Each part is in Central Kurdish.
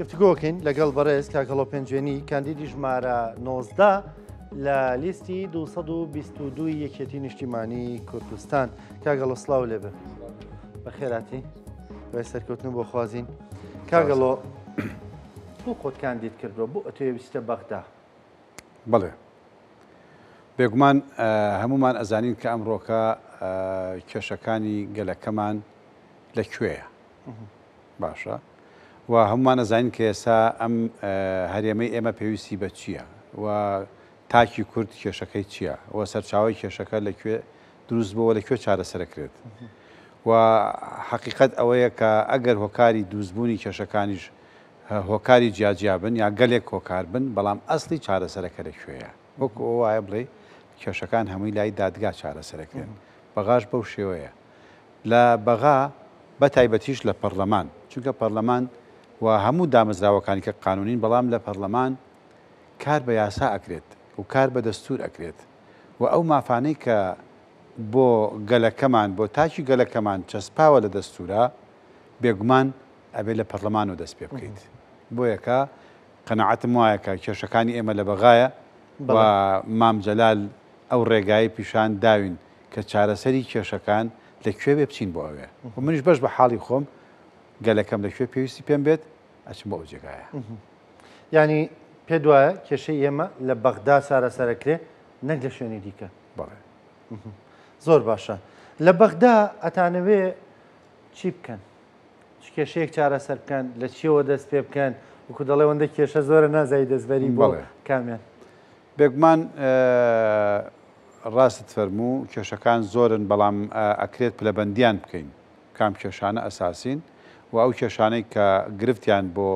گفتوگۆکەین لەگەڵ بەڕێز کاک هەڵۆ پێنجوێنی کاندیدی ژمارە 19 لە لیستی 222 یەکێتی نیشتیمانی کوردستان. کاک هەڵۆ سڵاو لێبێ، بەخێراتی، دوای سەرکەوتن بۆ خوازین. کاک هەڵۆ بۆ خۆت کاندید کردووە، بۆ ئەتەوێ بچیتە بەغدا؟ بەڵێ بێگومان هەمومان ئەزانین کە ئەمڕۆکە کێشەکانی گەلەکەمان لە کوێیە. باشە و هەمومان ئەزانین کە ئێستا ئەم هەرێمەی ئێمە پێویستی بە چییە و تاکی کورد کێشەکەی چییە و سەرچاوی کێشەکە لە کوێ دروست بۆ لە کوێ چارەسەرەکرێت و حقیقت ئەوەیە کە ئەگەر هۆکاری دروستبوونی کێشەکانیش هۆکاری جیاجیا بن یا گەلێک هۆکار بن، بەڵام ئەسڵی چارەسەرەکە لە کوێیە؟ وەکو ئەوە وایە بڵێی کێشەکان هەمووی لای دادگا چارەسەرەکرێن. بەغاش بەو شێوەیە. لە بەغا بە تایبەتیش لە پەڕلەمان، چونکە پەڕلەمان و هەموو دامەزراوەکانی کە قانونین، بەڵام لە پەڕلەمان کار بە یاسا ئەکرێت و کار بە دەستور ئەکرێت و ئەو مافانەی کە بۆ گەلەکەمان، بۆ تاکی گەلەکەمان چەسپاوە لە دەستورا، بێگومان ئەبێ لە پەڕلەمانەوە دەست پێ بکەیت. بۆیە کە قەناعەتم وایە کە کێشەکانی ئێمە لە بەغایە و مام جەلال ئەو ڕێگایەی پیشان داوین کە چارەسەری کێشەکان لە کوێ بێ بچین بۆ ئەوێ و منیش بەش بە حاڵی خۆم گەلەکەم لە کوێ پێویستی پێم بێت ئەچم بۆ ئەو جێگایە. یانی پێت وایە کێشەی ئێمە لە بەغدا چارەسەرەکرێ نەک لە شوێنی دیکە؟ بەڵێ. زۆر باشە. لە بەغدا ئەتانەوێ چی بکەن؟ چ کێشەیەک چارەسەر بکەن؟ لە چیەوە دەست پێ بکەن؟ وەکو دەڵێ ئەوەندە کێشە زۆرە نازانی دەستبەری بۆ کامیان. بێگومان ڕاستت فەرموو کێشەکان زۆرن بەڵام ئەکرێت پلەبەندیان بکەین کام کێشانە ئەساسین و ئەو کێشانەی کە گرفتیان بۆ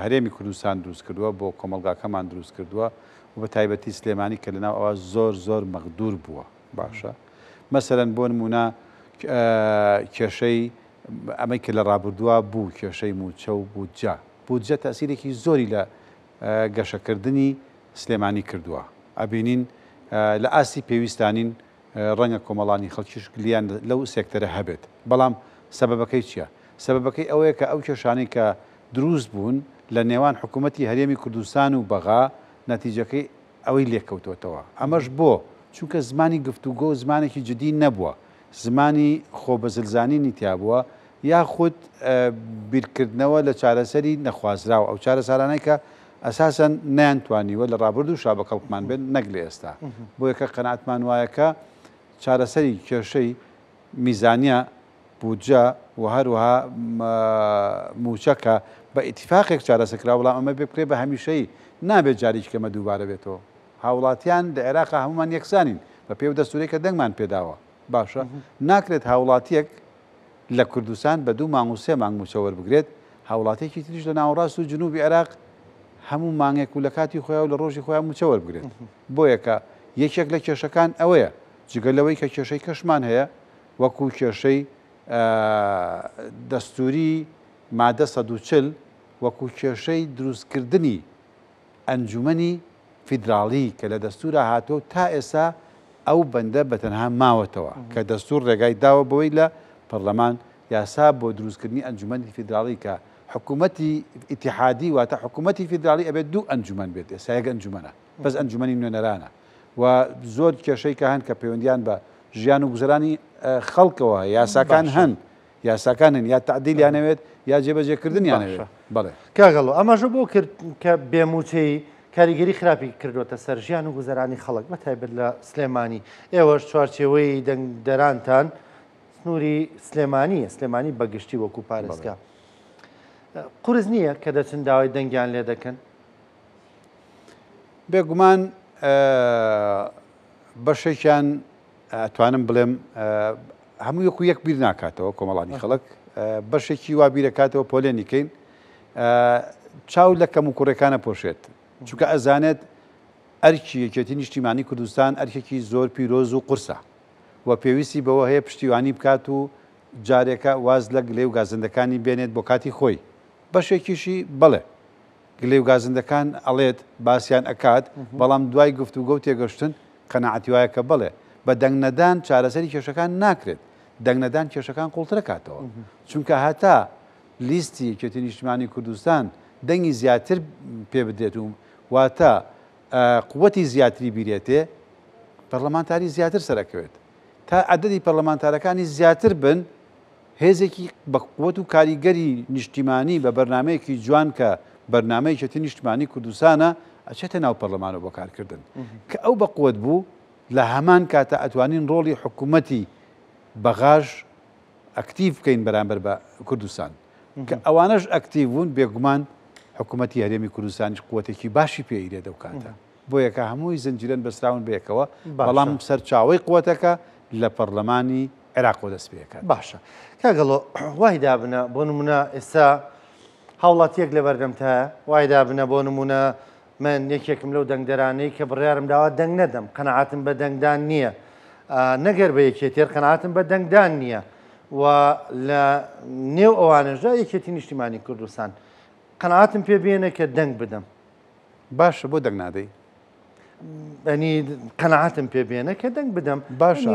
هەرێمی کوردستان دروست کردووە بۆ کۆمەڵگاکەمان دروست کردووە و بە تایبەتی سلێمانی کە لەناو ئەوە زۆر زۆر مەغدور بووە باشە مەسەلەن بۆ نموونە کێشەی ئەمەی کە لە ڕابردووە بوو کێشەی مووچە و بودجە بودجە تەسیرێکی زۆری لە گەشەکردنی سلێمانی کردووە ئەبینین لە ئاستی پێویستانین ڕەنگە کۆمەڵانی خەڵکیش گلیان لەو سێکتەرە هەبێت بەڵام سەبەبەکەی چییە؟ سەبەبەکەی ئەوەیە کە ئەو کێشانەی کە دروست بوون لە نێوان حکوومەتی هەرێمی کوردستان و بەغا نەتیجەکەی ئەوەی لێکەوتۆتەوە. ئەمەش بۆ؟ چونکە زمانی گفتوگۆ زمانێکی جدی نەبووە، زمانی خۆبەزلزانینی تیابووە یاخود بیرکردنەوە لە چارەسەری نەخوازراو، ئەو چارەسارانەی کە ئەساسەن نەیانتوانیوە لە ڕابردووشا بە کەڵکمان بێن نەک لە ئێستا. بۆیە کە قەناعەتمان وایە کە چارەسەری کێشەی میزانیە بودجە و هەروەها مووچە کە بە ئیتیفاقێک چارەسەر کرا، بەڵام ئەمە بێ بکرێت بە هەمیشەیی، نابێت جارێکی کەمە دووبارە بێتەوە. هاوڵاتیان لە عێراقا هەموومان یەکسانین بە پێی ئەو دەستوورەی کە دەنگمان پێداوە. باشە ناکرێت هاوڵاتییەک لە کوردستان بە دوو مانگ و سێ مانگ مووچە وەربگرێت، هاوڵاتییەکی تریش لە ناوەڕاست و جنوبی عێراق هەموو مانگێک و لە کاتی خۆیا و لە ڕۆژی خۆیا مووچە وەربگرێت. بۆیە کە یەکێک لە کێشەکان ئەوەیە، جگە لەوەی کە کێشەی کەشمان هەیە، وەکو کێشەی دەستوری مادە 140، وەکو کێشەی دروستکردنی ئەنجومەنی فیدراڵی کە لە دەستورا هاتووە و تا ئێستا ئەو بەندە بە تەنها ماوەتەوە کە دەستور ڕێگای داوە بەوەی لە پەرلەمان یاسا بۆ دروستکردنی ئەنجومەنی فیدراڵی کە حکوومەتی ئیتیحادی واتە حکوومەتی فیدراڵی ئەبێت دوو ئەنجومەن بێت ئێستا یەک ئەنجومەنە بەس ئەنجومەنی نوێنەرانە و زۆر کێشەی کە هەن کە پەیوەندیان بە ژیان و گوزەرانی خەڵکەوە هەیە یاساکان هەن یاساکان هەن یا تەعدیلیان ئەوێت یا جێبەجێکردنیان ئەوێت بەڵێ. کاک هەڵۆ ئاماژە بۆ کرد کە بێ مووچەیی کاریگەری خراپی کردووەتە سەر ژیان و گوزەرانی خەڵک بە تایبەت لە سلێمانی ئێوەش چوارچێوەی دەنگدەرانتان سنووری سلێمانیە سلێمانی بەگشتی وەکو پارێزگا قورس نییە کە دەچن داوای دەنگیان لێ دەکەن؟ بێگومان بەشێکیان ئەتوانم بڵێم هەموو یەک و یەک بیر ناکاتەوە کۆمەڵانی خەڵک بەشێکی وا بیرەکاتەوە پۆلێنی کەین چاو لە کەم و کوڕەکانە پۆشێت چونکە ئەزانێت ئەرکی یەکێتی نیشتیمانی کوردستان ئەرکێکی زۆر پیرۆز و قورسە و پێویستی بەوە هەیە پشتیوانی بکات و جارێکە واز لە گلەی و گازندەکانی بێنێت بۆ کاتی خۆی بەشێکیشی بەڵێ گلەی و گازندەکان ئەڵێت باسیان ئەکات، بەڵام دوای گفتوگۆ و تێگەشتن قەناعەتی وایە کە بەڵێ، بە دەنگ نەدان چارەسەری کێشەکان ناکرێت، دەنگ نەدان کێشەکان قوڵترەکاتەوە، چونکە هەتا لیستی یەکێتی نیشتمانی کوردستان دەنگی زیاتر پێ بدرێت و واتە قوتی زیاتری بیرێتێ پەرلەمانتاری زیاتر سەرەکەوێت تا عەدەدی پەرلەمانتارەکانی زیاتر بن هێزێکی بە قوت و کاریگەری نیشتیمانی بە بەرنامەیەکی جوان کە بەرنامەی یەکێتی نیشتمانی کوردستانە ئەچێتە ناو پەرلەمانەوە بۆ کارکردن کە ئەو بە قوت بوو لە هەمان کاتە ئەتوانین ڕۆڵی حکوومەتی بەغاش ئەکتیڤ بکەین بەرامبەر بە کوردستان کە ئەوانەش ئەکتیڤ بوون بێگومان حکوومەتی هەرێمی کوردستانیش قوتێکی باشی پێ ئیرێت ئەو کاتە. بۆیەکە هەمووی زنجیرەن بەستراون بەیەکەوە، بەڵام سەرچاوەی قوتەکە لە پەڕلەمانی عێراقەوە دەست پێکات. باشە کاک گەڵۆ وای دابنە بۆ نمونە ئێستا هاوڵاتیەک لە بەردەمتایە وای دابنە بۆ نمونە من یەکێکم لەو دەنگدەرانەی کە بڕیارم داوە دەنگ نەدەم قەنەعاتم بە دەنگدان نییە نەگەر بە یەکێتێر قەنەعاتم بە دەنگدان نییە و لە نێو ئەوانەشدا یەکێتی نیشتیمانی کوردستان قەنەعاتم پێ بێنە کە دەنگ بدەم. باشە بۆ دەنگ نادەی؟ ئەنی قەنەعاتم پێ بێنە کە دەنگ بدەم. باشە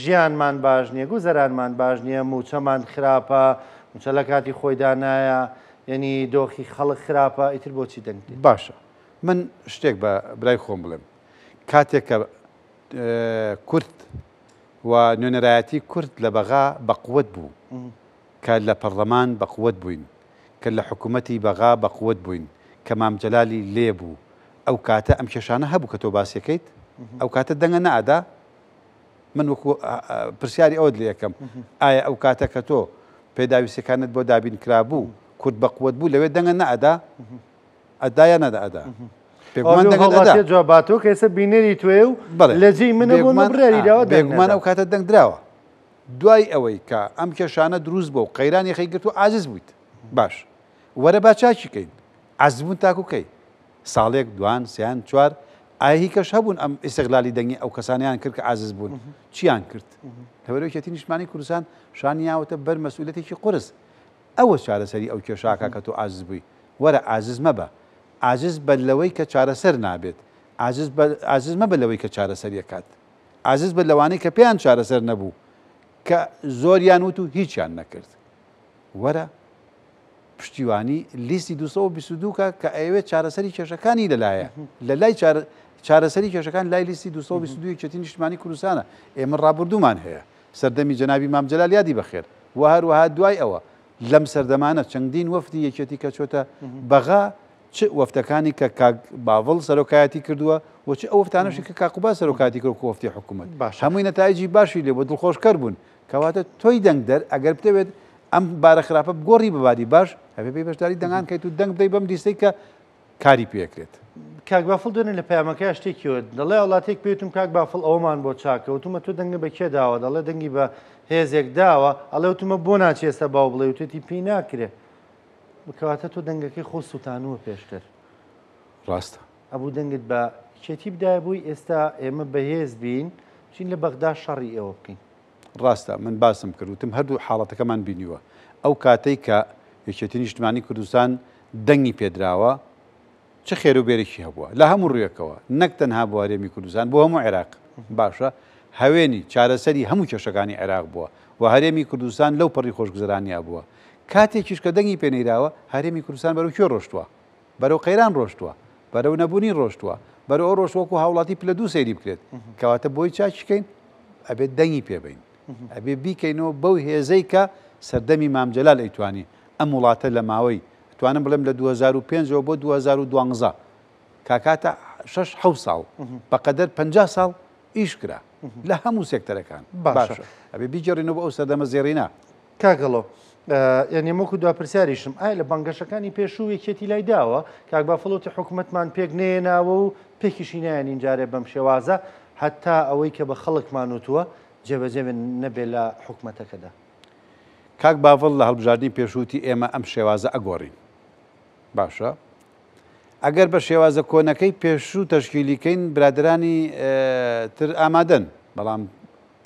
ژیانمان باش نییە، گوزەرانمان باش نییە، مووچەمان خراپە، مووچە لە کاتی خۆیدا نایە، یعنی دۆخی خەڵک خراپە، ئیتر بۆچی دەنگ بدەین؟ باشە من شتێک بە برای خۆم بڵێم، کاتێک کە کورد و نوێنەرایەتی کورد لە بەغا بەقوەت بوو، کە لە پەڕلەمان بەقوەت بووین، کە لە حکومەتی بەغا بەقوەت بووین، کە مام جەلالی لێ بوو، ئەو کاتە ئەم کێشانە هەبوو کە تۆ باسیەکەیت؟ ئەو کاتە دەنگە نەئەدا؟ من وەکو پرسیاری ئەوەت لێ ئەکەم، ئایا ئەو کاتە کە تۆ پێداویستیەکانت بۆ دابین کرابوو، کورد بەقوەت بوو، لەوێ دەنگە نەئەدا؟ ئەدا یا نەدەئەدا؟ بێگومان دەنگت ئەدا. جواباتەوە کە ئێستا بینەری تۆیە و لە جێی منە بۆ بڕیاری داوە دەنگ بێگومان ئەو کاتە دەنگ دراوە. دوای ئەوەی کە ئەم کێشانە دروست بووە و قەیران یەخەی گرت و عاجز بوویت باش وەرە با چاکی کەین عاجز بوون تاکو کەی ساڵێک دوان سیان چوار ئایا هی کەش هەبوون ئەم ئیستغلالی دەنگی ئەو کەسانیان کرد کە عاجز بوون چیان کرد لەبەرەوەی یەکێتی نیشتمانی کوردستان شانی یاوەتە بەر مەسئولەتێکی قورس ئەوە چارەسەری ئەو کێشاکە کە تۆ عاجز بووی وەرە عاجز مەبە عاجز بە لەوەی کە چارەسەر نابێت عاجز بە عاجز مەبە لەوەی کە چارەسەریەکات عاجز بە لەوانەی کە پێیان چارەسەر نەبوو کە زۆریان وت و هیچیان نەکرد. وەرە پشتیوانی لیستی 222 کە کە ئەیەوێت چارەسەری کێشەکانی لەلایە لە لای چارەسەری کێشەکان لای لیستی 222 یەکێتی نیشتمانی کوردستانە. ئێمە ڕابردوومان هەیە سەردەمی جەنابی مام جەلال یادی بەخێر و هەروەها دوای ئەوە لەم سەردەمانە چەندین وەفدی یەکێتی کە چۆتە بەغا چ وەفدەکانی کە کاک باڤڵ سەرۆکایەتی کردووە و چ ئەو وەفدانەشی کە کاک قوباد سەرۆکایەتی کردووە وەکو وەفدی حکوومەت باشە. هەمووی نەتایجی باشی لێ بووە دڵخۆشکەر بوون کەواتە تۆی دەنگدەر ئەگەر بتەوێت ئەم بارە خراپە بگۆڕی بە باری باش ئەبێ بێی بەشداری دەنگان کەیت و دەنگ بدەی بەم لیستەی کە کاری پێکرێت. کاک بافڵ دوێنێ لە پەیامەکەیا شتێکی وت دەڵێ هاوڵاتیەک پێی وتم کاک بافڵ ئەوەمان بۆ چاکە وتومە تۆ دەنگت بە کێ داوە دەڵێ دەنگی بە هێزێک داوە ئەڵێ وتومە بۆ ناچی ئێستا باو بڵێ وتێتی پێی ناکرێ کەواتە تۆ دەنگەکەی خۆ سوتانووە پێشتر. ڕاستە. ئەبوو دەنگت بە یەکێتی بدایە بووی ئێستا ئێمە بەهێز بین بچین لە بەغدا شەڕی ئێوە بکەین. ڕاستە من باسم کرد وتم هەردوو حاڵەتەکەمان بینیوە ئەو کاتەی کە یەکێتی نیشتمانی کوردستان دەنگی پێدراوە چ خێر و بێرێکی هەبووە لە هەموو ڕوویەکەوە نەک تەنها بۆ هەرێمی کوردستان بۆ هەموو عێراق باشە هەوێنی چارەسەری هەموو کێشەکانی عێراق بووە و هەرێمی کوردستان لەو پەڕی خۆشگوزەرانیا بووە کاتێکیش کە دەنگی پێ نەیراوە هەرێمی کوردستان بەرەو کوێ ڕۆشتووە؟ بەرەو قەیران ڕۆشتووە، بەرەو نەبوونی ڕۆشتووە، بەرەو ئەو ڕۆشتووە وەکو هاوڵاتی پلە دوو سەیری بکرێت. کەواتە بۆی چاکی کەین ئەبێت دەنگی پێ بەین. ئەبێ بیکەینەوە بەو هێزەی کە سەردەمی مام جەلال ئەیتوانی ئەم وڵاتە لە ماوەی ئەتوانم بڵێم لە 2005 ەوە بۆ 2012 کاکاتە شەش حەوت ساڵ بەقەدەر 50 ساڵ ئیش کرا لە هەموو سێکتەرەکان. باشە ئەبێ بیگێڕینەوە بۆ ئەو سەردەمە زێڕینە. کاک گەڵۆ یانی وەکو دوا پرسیاریشم ئایا لە بانگەشەکانی پێشوو یەکێتی لای داوە کاک بافڵ وتی حکومەتمان پێک نەیەناوە و پێکیشی نایەنین جارێ بەم شێوازە هەتا ئەوەی کە بە خەڵکمان وتووە جێبەجێ نەبێ لە حکومەتەکەدا. کاک باڤڵ لە هەڵبژاردنی پێشوو وتی ئێمە ئەم شێوازە ئەگۆڕین باشە ئەگەر بە شێوازە کۆنەکەی پێشوو تەشکیلی کەین برادەرانی تر ئامادەن بەڵام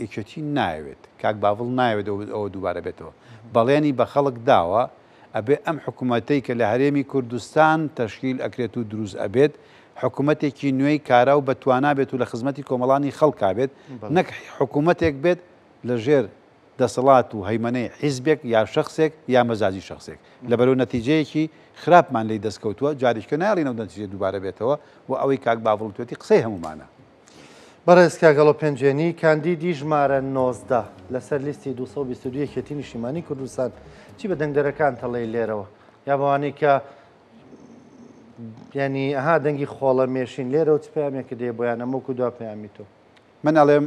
یەکێتی نایەوێت، کاک باڤڵ نایەوێت ئەوە دووبارە بێتەوە. بەڵێنی بە خەڵک داوە ئەبێ ئەم حکومەتەی کە لە هەرێمی کوردستان تەشکیل ئەکرێت و دروست ئەبێت، حکومەتێکی نوێی کارا و بەتوانا بێت و لە خزمەتی کۆمەڵانی خەڵکا بێت، نەک حکومەتێک بێت لە ژێر دەسەڵات و هەیمەنەی حیزبێک یا شەخسێک یا مەزاجی شەخسێک. لەبەرئەوە نەتیجەیەکی خراپمان لێی دەستکەوتووە، جارێکیکە نایەڵین ئەو نەتیجەیە دووبارە بێتەوە و ئەوەی کاک باڤڵ وتوێتی قسەی هەموومانە. بەڕێز کاک هەڵۆ پێنجوێنی، کاندیدی ژمارە 19 لەسەر لیستی 222 یەکێتی نیشتیمانی کوردستان، چی بە دەنگدەرەکانت ئەڵێی لێرەوە یا بەوانەی کە یعنی ئەها دەنگی خۆڵە مێشین لێرەوە چ پەیامێکت هەیە بۆیان ئەمە وەکو دوا پەیامی تۆ؟ من ئەڵێم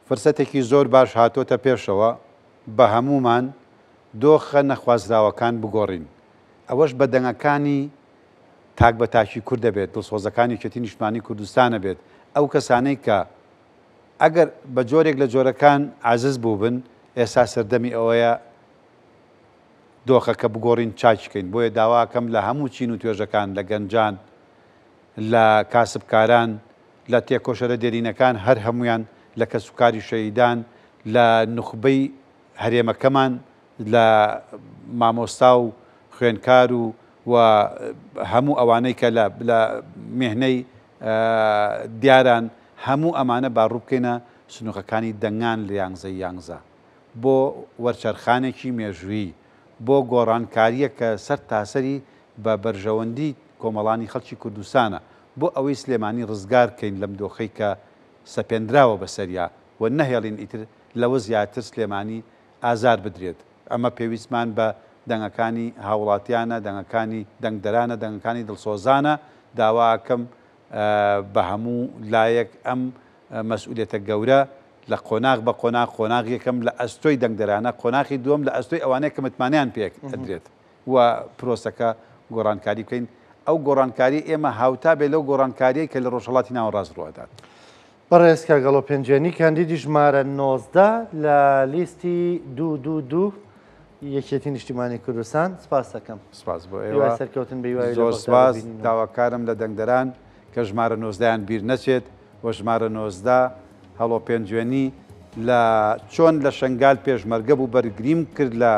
فرسەتێکی زۆر باش هاتۆتە پێشەوە بە هەموومان دۆخە نەخوازراوەکان بگۆڕین ئەوەش بە دەنگەکانی تاک بە تاکی کورد دەبێت، دڵسۆزەکانی یەکێتی نیشتمانی کوردستانە بێت، ئەو کەسانەی کە ئەگەر بە جۆرێک لە جۆرەکان عازز بووبن، ئێستا سەردەمی ئەوەیە دۆخەکە بگۆڕین چاکی کەین، بۆیە داواکەم لە هەموو چین و توێژەکان، لە گەنجان، لە کاسبکاران، لە تێکۆشەرە دێرینەکان هەر هەموویان، لە کەسوکاری شەهیدان، لە نوخبەی هەرێمەکەمان، لە مامۆستا و خوێنکار و و هەموو ئەوانەی کە لە لە میهنەی دیاران، هەموو ئەمانە با ڕووبکەینە سنووقەکانی دەنگان لە یانزەی یانزە بۆ وەرچەرخانێکی مێژوویی، بۆ گۆڕانکارییەک کە سەرتاسەری بە بەرژەوەندی کۆمەڵانی خەڵکی کوردستانە، بۆ ئەوەی سلێمانی ڕزگار کەین لەم دۆخەی کە سەپێندراوە بەسەریا و نەهێڵین ئیتر لەوە زیاتر سلێمانی ئازار بدرێت. ئەمە پێویستمان بە دەنگەکانی هاوڵاتیانە، دەنگەکانی دەنگدەرانە، دەنگەکانی دڵسۆزانە، داواکەم بە هەموو لایەک ئەم مەسئولیەتە گەورە لە قۆناغ بە قۆناغ، قۆناغی یەکەم لە ئەستۆی دەنگدەرانە، قۆناغی دووەم لە ئەستۆی ئەوانەیە کە متمانەیان پێ ئەدرێت و پرۆسەکە گۆڕانکاری بکەین، ئەو گۆڕانکاریەی ئێمە هاوتا بێت لەو گۆڕانکاریەی کە لە ڕۆژهەڵاتی ناوەڕاست ڕووئەدات. بەڕێز کاک گەڵۆ پێنجوێنی کاندیدی ژمارە 19 لە لیستی دوو دوو دوو یەکێتی نیشتیمانی کوردستان سپاس دەکەم. سپاس بۆ ئێوە. هیوای سەرکەوتن بە هیوای لە زۆر بەغدا سپاس. ببینینەوە. داواکارم لە دەنگدەران کە ژمارە نۆزدەیان بیر نەچێت و ژمارە 19 هەڵۆ پێنجوێنی لە چۆن لە شەنگال پێشمەرگە بوو بەرگریم کرد لە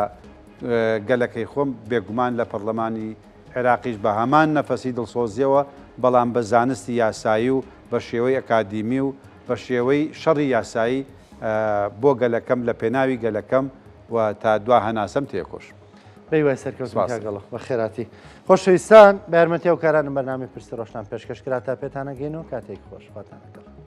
گەلەکەی خۆم بێگومان لە پەڕلەمانی عێراقیش بە هەمان نەفەسی دڵسۆزیەوە بەڵام بە زانستی یاسایی و بە شێوەی ئەکادیمی و بە شێوەی شەڕی یاسایی بۆ گەلەکەم لە پێناوی گەلەکەم و تا دوا هەناسەم تێکۆشم. بەهیوای سەرکەوتن سپاس. کاک گەڵۆ بەخێرهاتی. خۆشەویستان بە یارمەتی هاوکارانم بەرنامەی پرسی ڕۆژتان پێشکەش کرا تا پێتان ئەگەین و کاتێکی خۆش خواتان لەگەڵ.